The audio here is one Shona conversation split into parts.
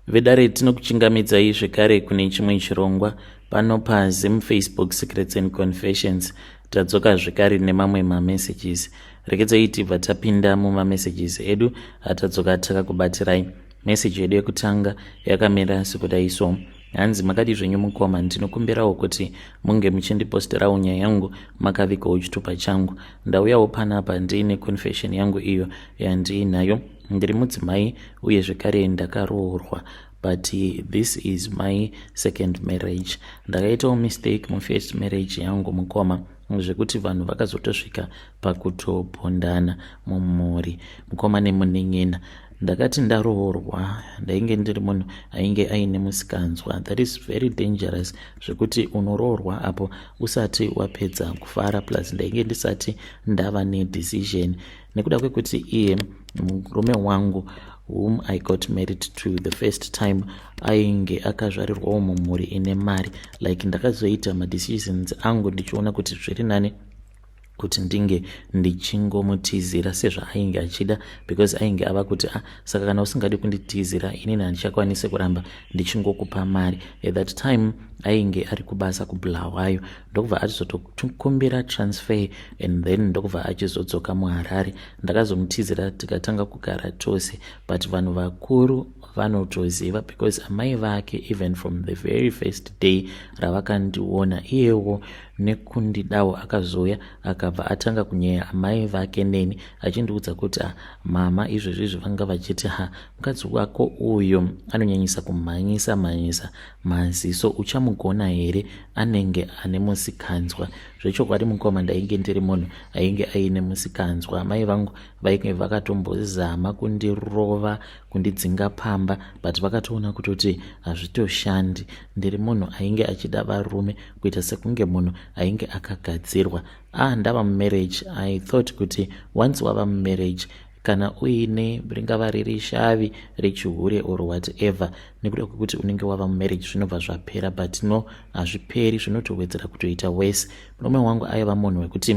Vedare, tinokuchingamidzai zvekare kune chimwe chirongwa pano paZim Facebook Secrets and Confessions. Tadzoka zvekare nemamwe mamessages. Rekedzai tibva tapinda mumamessages edu atadzoka takakubatirai. Meseji yedu yekutanga yakamira sekudai so. Hanzi, "Makadi zvenyu mukoma? Ndinokumbirawo kuti munge muchindiposterawo nyaya yangu makavigawo chitupa changu. Ndauyawo panapa ndiine confession yangu iyo yandiinayo. Ndiri mudzimai uye zvekare ndakaroorwa, but this is my second marriage. Ndakaitawo mistake mufirst marriage yangu, mukoma, zvekuti vanhu vakazotosvika pakutopondana mumhuri, mukoma nemunin'ina. Ndakati ndaroorwa, ndainge ndiri munhu ainge aine musikanzwa. That is very dangerous, zvekuti unoroorwa apo usati wapedza kufara. Plus ndainge ndisati ndava nedecision nekuda kwekuti iye murume wangu whom I got married to the first time ainge akazvarirwawo mumhuri ine mari. Like, ndakazoita madecisions angu ndichiona kuti zviri nani kuti ndinge ndichingomutizira sezvaainge achida, because ainge ava kuti, 'Ah, saka kana usingadi kunditizira, inini handichakwanisi kuramba ndichingokupa mari.' At that time ainge ari kubasa kuBulawayo, ndokubva achizotokumbira transfer and then ndokubva achizodzoka muHarare. Ndakazomutizira, tikatanga kugara tose, but vanhu vakuru vanotoziva because amai vake, even from the very first day ravakandiona, iyewo nekundidawo, akazouya akabva atanga kunyeya amai vake neni, achindiudza kuti, 'Ah, mama, izvezvi izvi vanga vachiti, ha, mukadzi wako uyu anonyanyisa kumhanyisa mhanyisa maziso, uchamugona here? Anenge ane musikanzwa.' Zvechokwadi, mukoma, ndainge ndiri munhu ainge aine musikanzwa. Amai vangu vainge vakatombozama kundirova, kundidzinga pamba, but vakatoona kutoti hazvitoshandi. Ndiri munhu ainge achida varume kuita sekunge munhu ainge akagadzirwa. Ah, ndava mumarriage, I thought kuti once wava mumarriage, kana uine ringava riri shavi rechihure or whatever, nekuda kwekuti unenge wava mumarriage, zvinobva zvapera. But no, hazviperi, zvinotowedzera kutoita worse. Murume wangu aiva munhu wekuti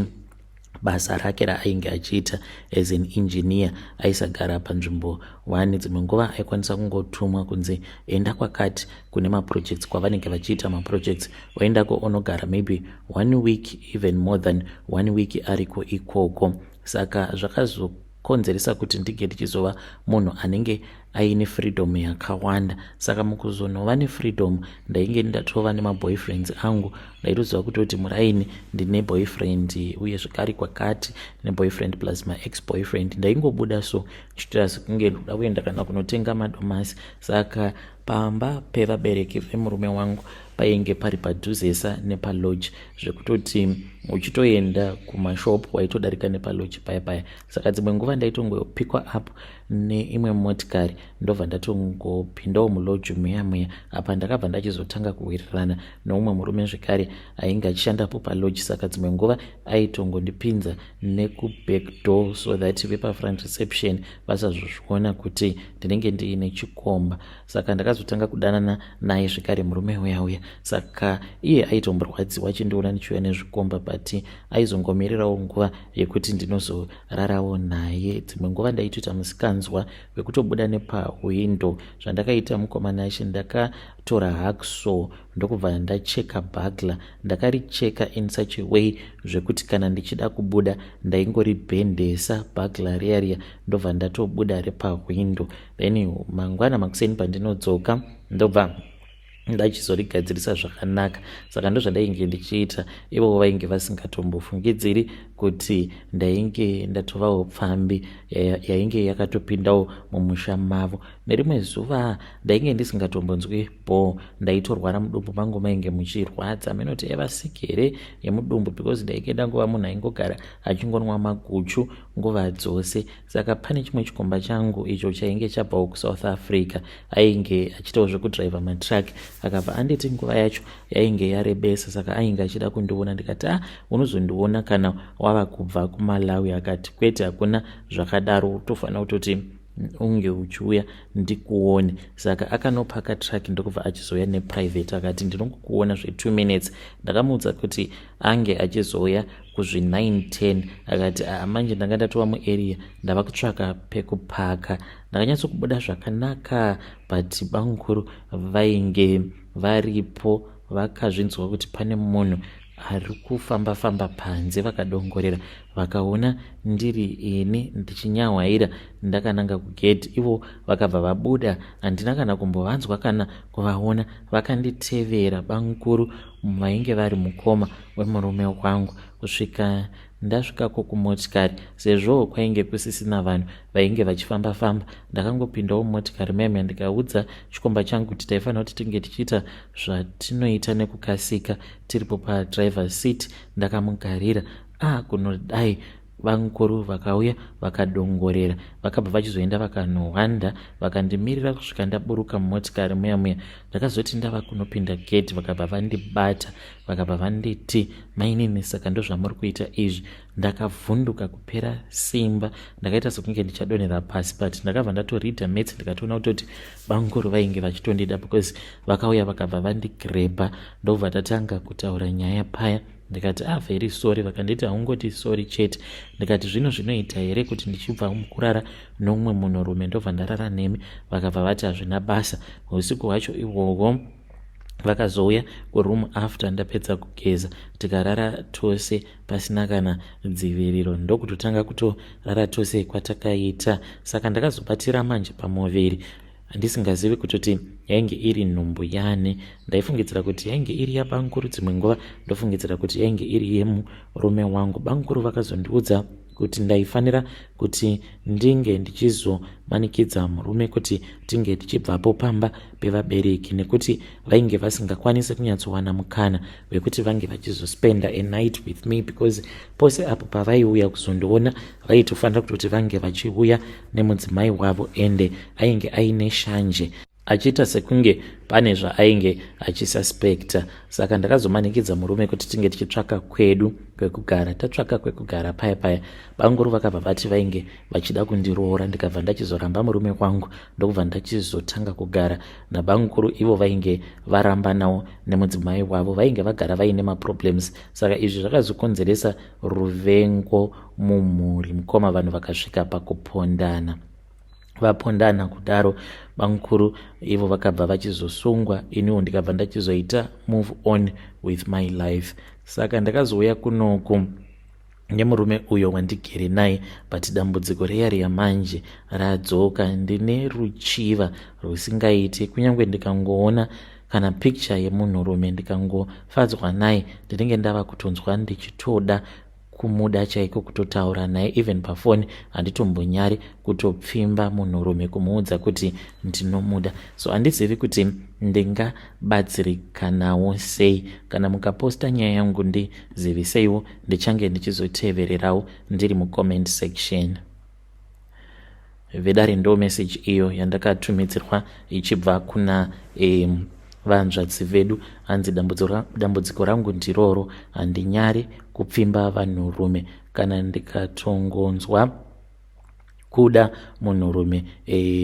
basa rake raainge achiita as an engineer, aisagara panzvimbo one. Dzimwe nguva aikwanisa kungotumwa kunzi enda kwakati kune maprojects kwavanenge vachiita maprojects, oendako onogara maybe one week, even more than one week ariko ikoko. Saka zvakazokonzeresa kuti ndinge ndichizova munhu anenge aine freedom yakawanda. Saka mukuzonova nefreedom, ndainge ndatova nemaboyfriends angu. Ndaitoziva kutoti muraini ndine boyfriend, uye zvekare kwakati neboyfriend plus maex boyfriend. Ndaingobuda so chiitira sekunge ndoda kuenda kana kunotenga madomasi. Saka pamba pevabereki vemurume wangu painge pari padhuzesa nepalodge, zvekutoti uchitoenda kumashop waitodarika nepalodge paya paya. Saka dzimwe nguva ndaitongopikwa up neimwe motikari, ndobva ndatongopindawo mulodge muya muya. Apa ndakabva ndachizotanga kuwirirana neumwe murume zvekare ainge achishandapo palodge. Saka dzimwe nguva aitongondipinza nekuback door so that vepafront reception vasazozviona kuti ndinenge ndiine chikomba. Saka ndakazotanga kudanana naye zvekare murume uya uya. Saka iye aitomborwadziwa achindiona ndichiuya nezvikomba, but aizongomirirawo nguva yekuti ndinozorarawo naye. Dzimwe nguva ndaitoita musikanzwa wekutobuda nepahwindo. Zvandakaita, mukomana achi, ndakatora hacksaw, ndokubva ndacheka burglar. Ndakaricheka in such a way zvekuti kana ndichida kubuda, ndaingoribhendesa burglar riya riya, ndobva ndatobuda repahwindo. Then mangwana makuseni pandinodzoka, ndobva ndachizorigadzirisa zvakanaka. Saka ndozvandainge ndichiita. Ivovo vainge vasingatombofungidziri kuti ndainge ndatovawo pfambi yainge yakatopindawo mumusha mavo. Nerimwe zuva ndainge ndisingatombonzwi bo, ndaitorwara, mudumbu mangu mainge muchirwadza. Menoti yaiva sick here yemudumbu, because ndainge ndangova munhu aingogara achingonwa maguchu nguva dzose. Saka pane chimwe chikomba changu icho chainge chabvawo kuSouth Africa, ainge achiitawo zvekudhiraivha matruck. Akabva anditi nguva yacho yainge yarebesa, saka ainge achida kundiona. Ndikati, "A, ah, unozondiona kana wava kubva kuMalawi." Akati, "Kwete, hakuna zvakadaro, utofanira kutoti unge uchiuya ndikuone. Saka akanopaka truck ndokubva achizouya neprivate, akati ndinongokuona zve2 minutes. Ndakamuudza kuti ange achizouya kuzvi 9:10. Akati aa, manje ndanga ndatova muarea, ndava kutsvaka pekupaka. Ndakanyatsokubuda zvakanaka, but bamukuru vainge varipo. Vakazvinzwa kuti pane munhu ari kufamba famba panze. Vakadongorera, vakaona ndiri ini ndichinyahwaira ndakananga kugedhi. Ivo vakabva vabuda, handina kana kumbovanzwa kana kuvaona. Vakanditevera bamukuru, vainge vari mukoma wemurume wangu, kusvika ndasvikako kumotikari. Sezvo kwainge kusisina vanhu vainge vachifamba famba, ndakangopindawo mumotikari meme, ndikaudza chikomba changu kuti taifanira kuti tinge tichiita zvatinoita nekukasika. Tiripo padriver seat, ndakamugarira. A kunodai bamukuru vakauya, vakadongorera, vakabva vachizoenda vakanohwanda, vakandimirira kusvika ndaburuka mumotikari muya muya. Ndakazoti ndava kunopinda gate, vakabva vandibata, vakabva vanditi, "Mainini, saka ndozvamuri kuita izvi?" Ndakavhunduka kupera simba, ndakaita sekunge ndichadonhera pasi, but ndakabva ndatoreada maths, ndikatoona kutoti bamukuru vainge vachitondida, because vakauya vakabva vandigrabha, ndobva tatanga kutaura nyaya paya. Ndikati, "Ah, very sorry." Vakanditi, "Haungoti sorry chete." Ndikati, "Zvino zvinoita here kuti ndichibva mukurara nomumwe munhurume ndobva ndarara nemi?" Vakabva vati hazvina basa. Usiku hwacho ihwohwo vakazouya kuroom after ndapedza kugeza, tikarara tose pasina kana dziviriro, ndokutotanga kutorara tose kwatakaita. Saka ndakazobatira manje pamuviri handisingazivi kutoti yainge iri nhumbu yani. Ndaifungidzira kuti yainge iri yabamukuru, dzimwe nguva ndofungidzira kuti yainge iri yemurume wangu. Bamukuru vakazondiudza kuti ndaifanira kuti ndinge ndichizomanikidza murume kuti tinge tichibvapo pamba pevabereki, nekuti vainge vasingakwanisi kunyatsowana mukana wekuti vange vachizospenda a night with me, because pose apo pavaiuya kuzondiona vaitofanira kutoti vange vachiuya nemudzimai wavo, ende ainge aine shanje, achiita sekunge pane zvaainge achisuspecta. Saka ndakazomanikidza murume kuti tinge tichitsvaka kwedu kwekugara. Tatsvaka kwekugara paya paya, bamukuru vakabva vati vainge vachida kundiroora. Ndikabva ndachizoramba murume wangu, ndokubva ndachizotanga kugara nabamukuru. Ivo vainge varambanawo nemudzimai wavo, vainge vagara vaine maproblems. Saka izvi zvakazokonzeresa ruvengo mumhuri, mukoma. Vanhu vakasvika pakupondana. Vapondana kudaro, bamukuru ivo vakabva vachizosungwa, iniwo ndikabva ndachizoita move on with my life. Saka ndakazouya kunoku nemurume uyo wandigere naye, but dambudziko riya riya manje radzoka. Ndine ruchiva rusingaiti. Kunyange ndikangoona kana picture yemunhurume, ndikangofadzwa naye, ndinenge ndava kutonzwa ndichitoda kumuda chaiko, kutotaura naye even pafoni. Handitombonyari kutopfimba munhurume, kumuudza kuti ndinomuda. So handizivi kuti ndingabatsirikanawo sei. Kana mukaposta nyaya yangu, ndiziviseiwo, ndichange ndichizotevererawo ndiri mucomment section. Vedare, ndo message iyo yandakatumidzirwa ichibva kuna vanzvadzi vedu. Hanzi, "Dambudziko rangu ndiroro, handinyari kupfimba vanhurume. Kana ndikatongonzwa kuda munhurume,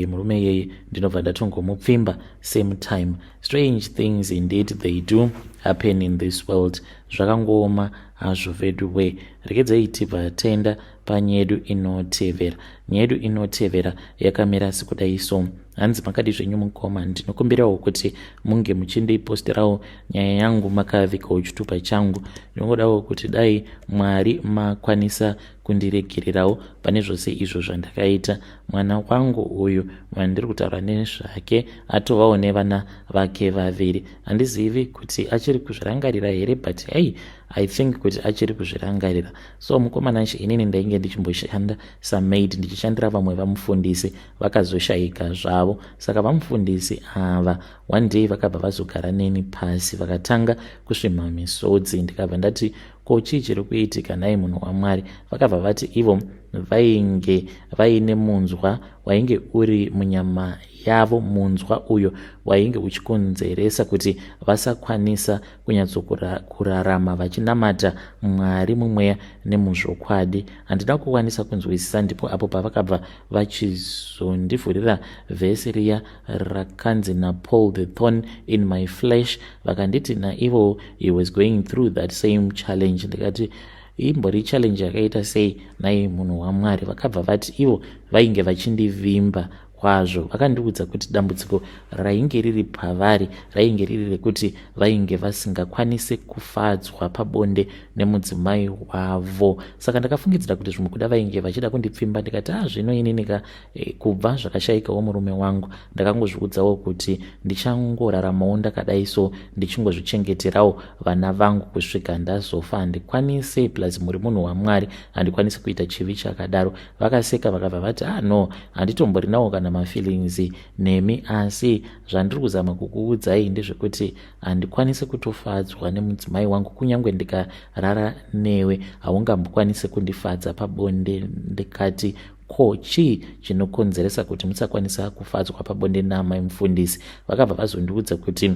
murume yeye ndinobva ndatongomupfimba same time." Strange things indeed, they do happen in this world. Zvakangooma hazvo vedu we. Rekedzai tibva taenda panyedu inotevera. Nyedu inotevera yakamira sekudai so. Hanzi, "Makadi zvenyu mukoma? Ndinokumbirawo kuti munge muchindiposterawo nyaya yangu makavikawo chitupa changu. Ndinongodawo kuti dai Mwari makwanisa kundiregererawo pane zvose izvo zvandakaita. Mwana wangu uyu wandiri kutaura nezvake atovawo nevana vake vaviri. Handizivi kuti achiri kuzvirangarira here, but hey, I think kuti achiri kuzvirangarira. So mukomana, inini ndainge ndichimboshanda samaid, ndichishandira vamwe vamufundisi vakazoshayika zvavo. Saka vamufundisi ava one day vakabva vazogara neni pasi, vakatanga kusvimha misodzi. Ndikabva ndati, 'Ko chii chiri kuitika nhai munhu waMwari?' Vakabva vati ivo vainge vaine munzwa wainge uri munyama. yavo munzwa uyo wainge uchikonzeresa kuti vasakwanisa kunyatsokurarama vachinamata Mwari mumweya nemuzvokwadi. Handina kukwanisa kunzwisisa ndipo apo pavakabva vachizondivhurira vhesi riya rakanzi naPaul the thorn in my flesh vakanditi naivowo he was going through that same challenge ndikati imbori challenge yakaita sei nhai munhu wamwari vakabva vati ivo vainge vachindivimba kwazvo vakandiudza kuti dambudziko rainge riri pavari rainge riri rekuti vainge vasingakwanise kufadzwa pabonde nemudzimai wavo saka ndakafungidzira kuti zvimwe kuda vainge vachida kundipfimba ndikati a ah, zvino ininika e, kubva zvakashaikawo murume wangu ndakangozviudzawo kuti ndichangoraramawo ndakadai so ndichingozvichengeterawo vana vangu kusvika ndazofa handikwanise plus muri munhu wamwari handikwanisi kuita chivi chakadaro vakaseka vakabva vati ah no handitomborinawo kana mafeelings nemi asi zvandiri kuzama kukuudzai ndezvekuti handikwanisi kutofadzwa nemudzimai wangu kunyange ndikarara newe haungambokwanisi kundifadza pabonde ndikati ko chii chinokonzeresa kuti musakwanisa kufadzwa pabonde namai mufundisi vakabva vazondiudza kuti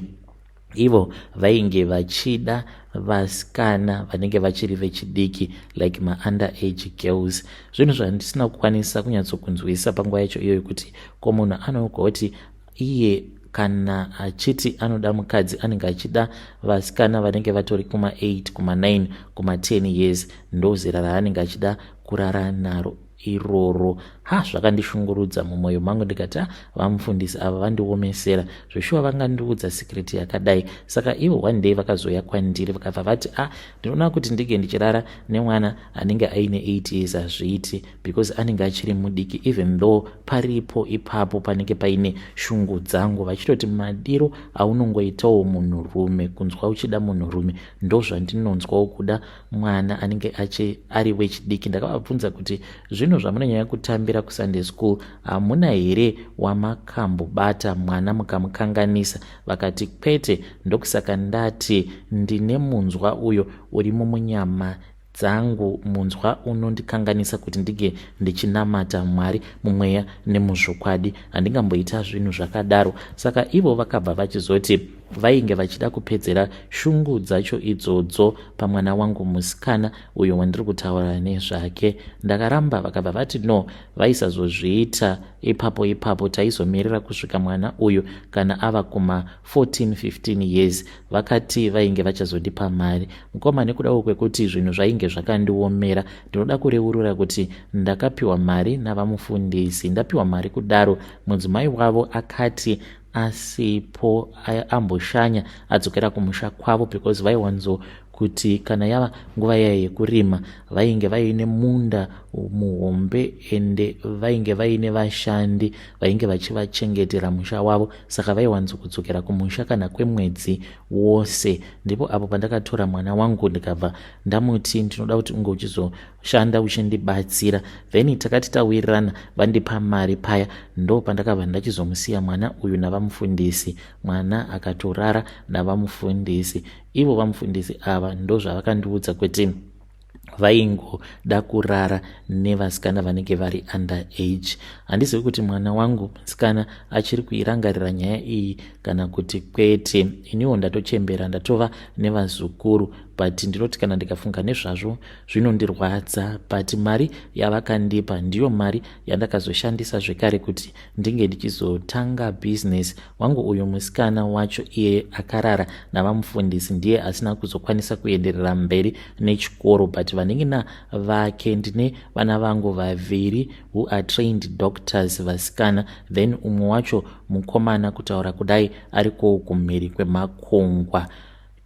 ivo vainge vachida vasikana vanenge vachiri vechidiki like maunder age girls zvinhu zvandisina kukwanisa kunyatsokunzwisa panguva yacho iyoyo kuti ko munhu anogoti iye kana achiti anoda mukadzi anenge achida vasikana vanenge vatori kuma8 kuma9 kuma10 years ndozera raanenge achida kurara naro iroro ha zvakandishungurudza mumwoyo mangu ndikati ah, vamufundisi ava vandiomesera zveshuwa vangandiudza secret yakadai saka ivo one day vakazouya kwandiri vakabva vati ah ndinoona kuti ndinge ndichirara nemwana anenge aine 8 years hazviiti because anenge achiri mudiki even though paripo ipapo panenge paine shungu dzangu vachitoti madiro aunongoitawo munhurume kunzwa uchida munhurume ndozvandinonzwawo kuda mwana anenge achi ari wechidiki ndakavabvunza kuti zvinhu zvamunonyanya kutambira kusunday school hamuna here wamakambobata mwana mukamukanganisa vakati kwete ndokusaka ndati ndine munzwa uyo urimo munyama dzangu munzwa unondikanganisa kuti ndinge ndichinamata mwari mumweya nemuzvokwadi handingamboita zvinhu zvakadaro saka ivo vakabva vachizoti vainge vachida kupedzera shungu dzacho idzodzo pamwana wangu musikana uyo wandiri kutaura nezvake ndakaramba vakabva vati no vaisazozviita ipapo ipapo taizomirira kusvika mwana uyu kana ava kuma 14 15 years vakati vainge vachazondipa mari mukoma nekudawo kwekuti zvinhu zvainge zvakandiomera ndinoda kureurura kuti ndakapiwa mari navamufundisi ndapiwa mari kudaro mudzimai wavo akati asipo amboshanya adzokera kumusha kwavo because vaiwanzo kuti kana yava nguva yaya yekurima vainge vaine munda muhombe ende vainge vaine vashandi vainge vachivachengetera musha wavo saka vaiwanzo kudzokera kumusha kana kwemwedzi wose ndipo apo pandakatora mwana wangu ndikabva ndamuti ndinoda kuti unge uchizoshanda uchindibatsira then takati tawirirana vandipa mari paya ndo pandakabva ndachizomusiya mwana uyu navamufundisi mwana akatorara navamufundisi ivo vamufundisi ava ndozvavakandiudza kuti vaingoda kurara nevasikana vanenge vari under age handizivi kuti mwana wangu musikana achiri kuirangarira nyaya iyi kana kuti kwete iniwo ndatochembera ndatova nevazukuru but ndinoti kana ndikafunga nezvazvo zvinondirwadza but mari yavakandipa ndiyo mari yandakazoshandisa zvekare kuti ndinge ndichizotanga business wangu uyu musikana wacho iye akarara navamufundisi ndiye asina kuzokwanisa kuenderera mberi nechikoro but vanin'ina vake ndine vana vangu vaviri who are trained doctors vasikana then umwe wacho mukomana kutaura kudai arikowo kumhiri kwemakungwa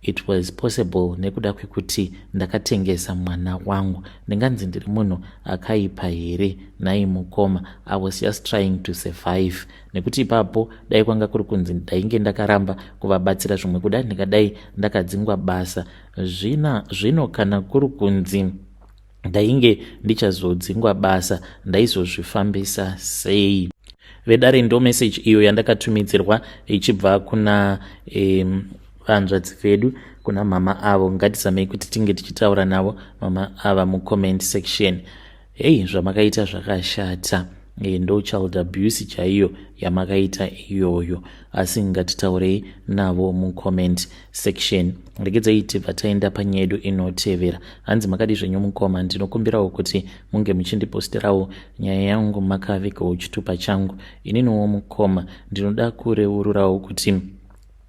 It was possible nekuda kwekuti ndakatengesa mwana wangu. Ndinganzi ndiri munhu akaipa here nhai mukoma? I was just trying to survive nekuti ipapo dai kwanga kuri kunzi ndainge ndakaramba kuvabatsira zvimwe kuda ndingadai ndakadzingwa basa. Zvina, zvino kana kuri kunzi ndainge ndichazodzingwa basa ndaizozvifambisa sei vedare ndo message iyo yandakatumidzirwa ichibva kuna vanzvadzi vedu kuna mama avo ngatizamei kuti tinge tichitaura navo mama ava mucomment section hei zvamakaita zvakashata. Ndo child abuse chaiyo yamakaita iyoyo, asi ngatitaurei navo mucomment section. Regedzai tibva taenda panyaya yedu inotevera. Hanzi, "Makadi zvenyu mukoma? Ndinokumbirawo kuti munge muchindiposterawo nyaya yangu makavigawo chitupa changu. Ininiwo mukoma, ndinoda kureururawo kuti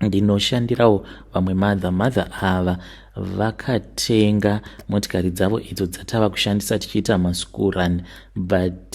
ndinoshandirawo vamwe mother. Mother ava vakatenga motikari dzavo idzo dzatava kushandisa tichiita maschool run, but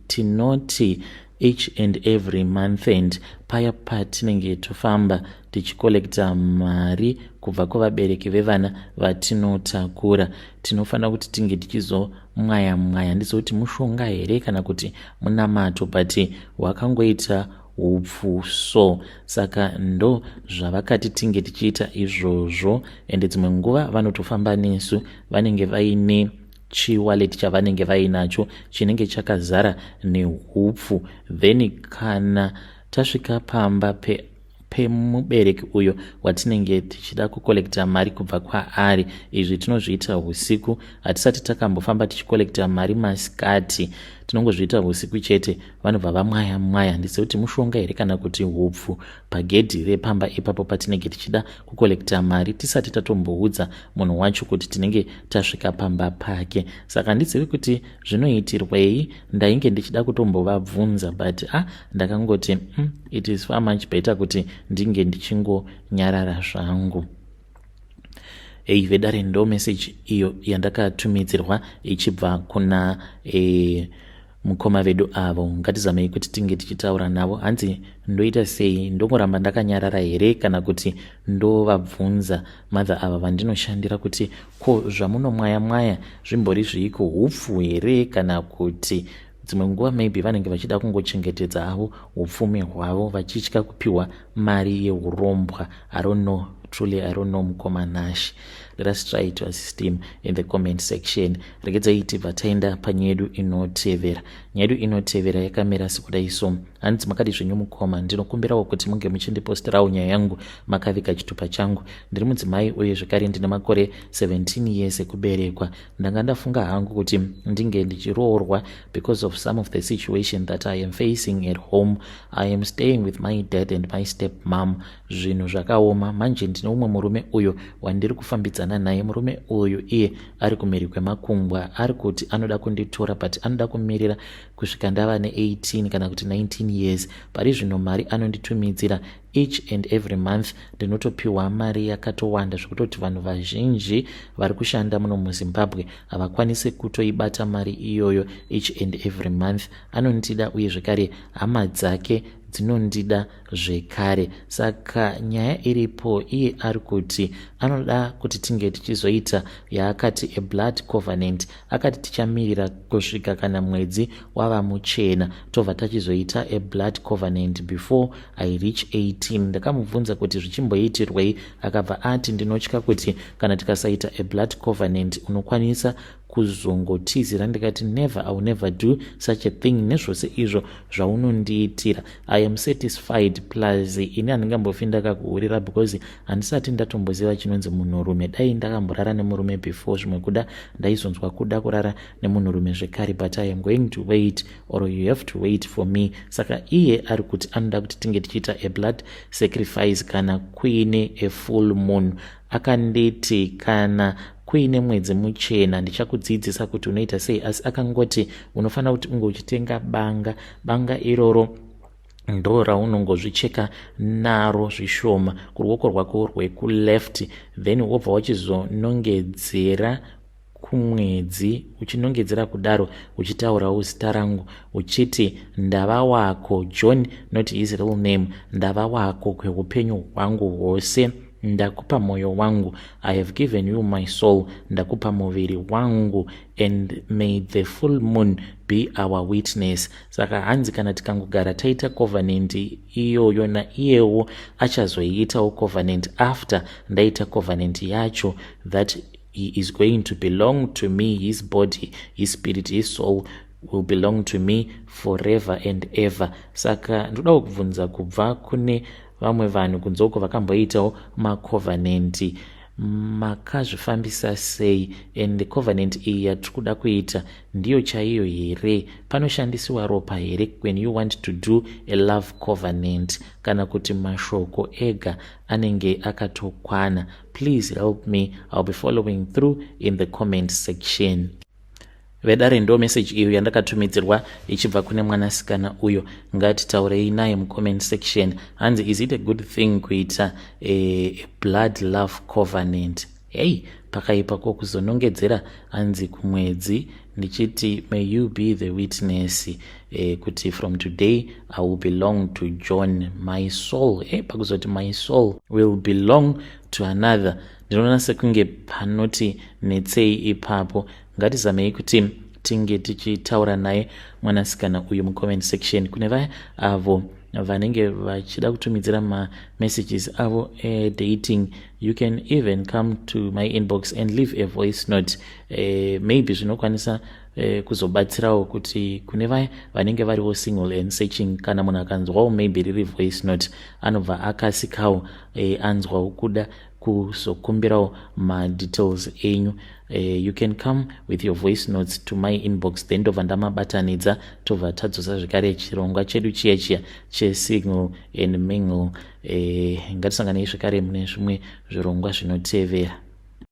tinoti each and every month end paya patinenge tofamba tichikolekta mari kubva kuvabereki vevana vatinotakura, tinofanira kuti tinge tichizomwaya mwaya. Handizoti mushonga here kana kuti munamato, but wakangoita upfu so. Saka ndo zvavakati tinge tichiita izvozvo. Ende dzimwe nguva vanotofamba nesu, vanenge vaine chiwallet chavanenge vainacho chinenge chakazara neupfu. Then kana tasvika pamba pemubereki uyo watinenge tichida kukolekta mari kubva kwaari, izvi tinozviita usiku. Hatisati takambofamba tichikolekta mari masikati, tinongozviita usiku chete. Vanobva vamwaya mwaya, handisi kuti mushonga here kana kuti upfu, pagedhi repamba ipapo patinenge tichida kukolekta mari, tisati tatomboudza munhu wacho kuti tinenge tasvika pamba pake. Saka handizivi kuti zvinoitirwei. Ndainge ndichida kutombovabvunza, but ah, ndakangoti it is far much better kuti ndinge ndichingonyarara zvangu." Ei vedare, ndo message iyo yandakatumidzirwa ichibva kuna mukoma vedu avo. Ngatizamei kuti tinge tichitaura navo. Hanzi, "Ndoita sei? Ndongoramba ndakanyarara here kana kuti ndovabvunza mother ava vandinoshandira kuti ko zvamunomwaya mwaya zvimbori zviiko? Hupfu here kana kuti dzimwe nguva maybe vanenge vachida kungochengetedza avo upfumi hwavo, vachitya kupiwa mari yeurombwa?" I don't know, truly I don't know. Mukoma Nash, let us try to assist him in the comment section. Regedzai tibva taenda panyaya yedu inotevera. Nyaya yedu inotevera yakamira sekudai so. Hanzi, "Makadi zvenyu mukoma? Ndinokumbirawo kuti munge muchindiposterawo nyaya yangu makaviga chitupa changu. Ndiri mudzimai uye zvekare ndine makore 17 years ekuberekwa. Ndanga ndafunga hangu kuti ndinge ndichiroorwa because of some of the situation that I am facing at home. I am staying with my dad and my step mom. Zvinhu zvakaoma. Manje ndine umwe murume uyo wandiri kufambidzana naye. Murume uyu iye ari kumhiri kwemakungwa. Ari kuti anoda kunditora, but anoda kumirira kusvika ndava ne18 kana kuti 19 years. Pari zvino mari anonditumidzira each and every month. Ndinotopiwa mari yakatowanda zvekutoti vanhu vazhinji vari kushanda muno muZimbabwe havakwanisi kutoibata mari iyoyo each and every month. Anondida uye zvekare hama dzake dzinondida zvekare. Saka nyaya iripo, iye ari kuti anoda kuti tinge tichizoita yaakati a blood covenant. Akati tichamirira kusvika kana mwedzi wava muchena, tobva tachizoita a blood covenant before I reach 18. Ndakamubvunza kuti zvichimboitirwei, akabva ati, 'Ndinotya kuti kana tikasaita a blood covenant unokwanisa kuzongotizira.' Ndikati, 'Never, I will never do such a thing. Nezvose izvo zvaunondiitira, I am satisfied. Plus ini handingambofi ndakakuhurira because handisati ndatomboziva chinonzi munhurume. Dai ndakamborara nemurume before, zvimwe kuda ndaizonzwa kuda kurara nemunhurume zvekare, but I am going to wait or you have to wait for me.' Saka iye ari kuti anoda kuti tinge tichiita a blood sacrifice kana kuine a full moon. Akanditi kana kuine mwedzi muchena ndichakudzidzisa kuti unoita sei. Asi akangoti unofanira kuti unge uchitenga banga. Banga iroro ndo raunongozvicheka naro zvishoma kuruoko rwako rwekuleft, then wobva wachizonongedzera kumwedzi. Uchinongedzera kudaro, uchitaurawo zita rangu uchiti, 'Ndava wako John,' not his real name, 'Ndava wako kweupenyu hwangu hwose. Ndakupa mwoyo wangu. I have given you my soul. Ndakupa muviri wangu, and may the full moon be our witness.' Saka hanzi kana tikangogara taita covenant iyoyo, naiyewo achazoiitawo covenant after ndaita covenant yacho, that he is going to belong to me, his body, his spirit, his soul will belong to me forever and ever. Saka ndoda kubvunza kubva kune vamwe vanhu kunze uko vakamboitawo macovenant. Makazvifambisa sei? And covenant iyi yatiri kuda kuita ndiyo chaiyo here? Panoshandisiwa ropa here when you want to do a love covenant, kana kuti mashoko ega anenge akatokwana? Please help me. I'll be following through in the comment section. Vedare, ndo message iyo yandakatumidzirwa ichibva kune mwanasikana uyo. Ngatitaurei naye mucomment section. Hanzi, is it a good thing kuita a blood love covenant? Hei, pakaipa kwokuzonongedzera, hanzi kumwedzi ndichiti, "May you be the witness kuti from today I will belong to John. My soul," pakuzoti "my soul will belong to another," ndinoona sekunge panoti netsei ipapo. Ngatizamei kuti tinge tichitaura naye mwanasikana uyu mucomment section. Kune vaya avo vanenge vachida kutumidzira mamessages avo edating, you can even come to my inbox and leave a voice note. Maybe zvinokwanisa kuzobatsirawo kuti kune vaya vanenge variwo single and searching, kana munhu akanzwawo maybe riri voice note, anobva akasikawo anzwawo kuda kuzokumbirawo madetails enyu. You can come with your voice notes to my inbox, then ndobva ndamabatanidza, tobva tadzosa zvekare chirongwa chedu chiya chiya chesingle and mingle. Ngatisanganei zvekare mune zvimwe zvirongwa zvinotevera.